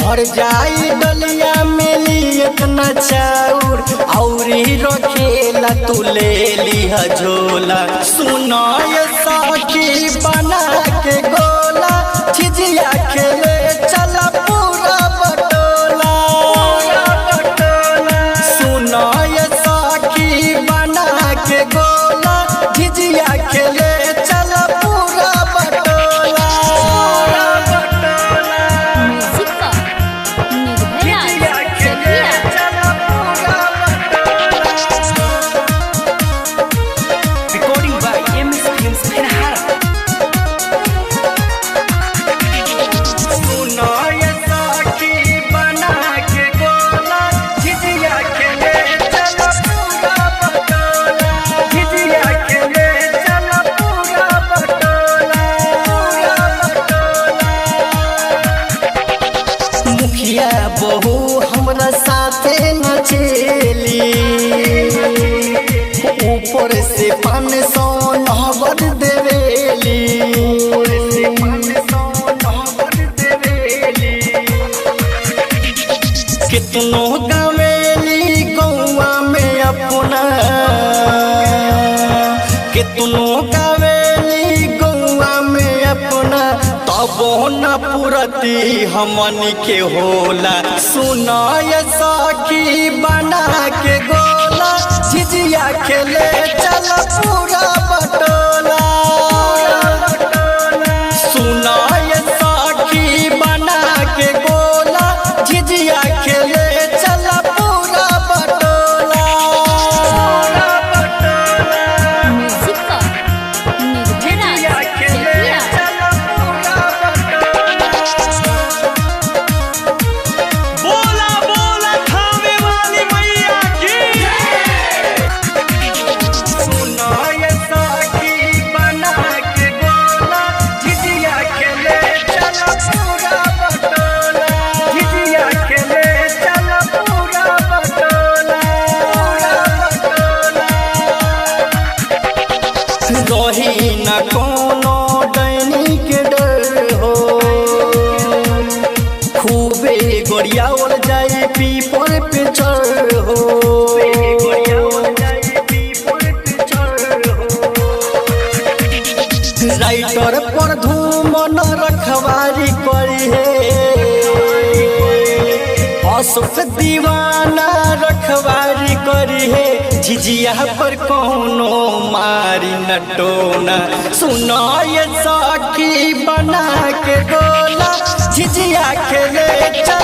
भर जाई डलिया मिली इतना चाउर औरी रखेला तू ले लिह झोला। सुनाय साखी बना के गोला झिझिया खेले चला पूरा बटोला। सुनाय साखी बना के गोला झिझिया खेले चला पूरा बटोला। म्यूजिक पर निर्भय चकिया। Recording by MS Films Benhara. सुनाय साखी बना के गोला झिझिया खेले चला पूरा बटोला। झिझिया खेले चला पूरा बटोला। पूरा बटोला। मुखिया बहू हमरा साथे नचेली ऊपर से 500 नहबर देवेली। कितनो गवेली गौआ में अपना कितनो गवेली गौआ में अपना तबो न पुरती हमन के होला। सुनाय साखी बना के गोला झिझिया खेले चल पूरा बटोला। सुनाय साखी बना के गोला झिझिया खेले चल पूरा बटोला। म्यूजिक पर निर्भय चकिया। बोला बोला थामे वाली मैया की। सुनाय साखी बना के गोला झिझिया खेले चल पूरा बटोला। झिझिया खेले चल पूरा बटोला। पूरा बटोला। रही न कोनो डैनी के डर हो खूबे गोरियावल जाई पीपर पे चढ़ हो। राइटर पर धूम न रखवारी करी हे अशोक दीवाना रखवारी करी हे झिझिया पर कोनो मारी न टोना। सुनाय साखी बना के गोला झिझिया खेले चल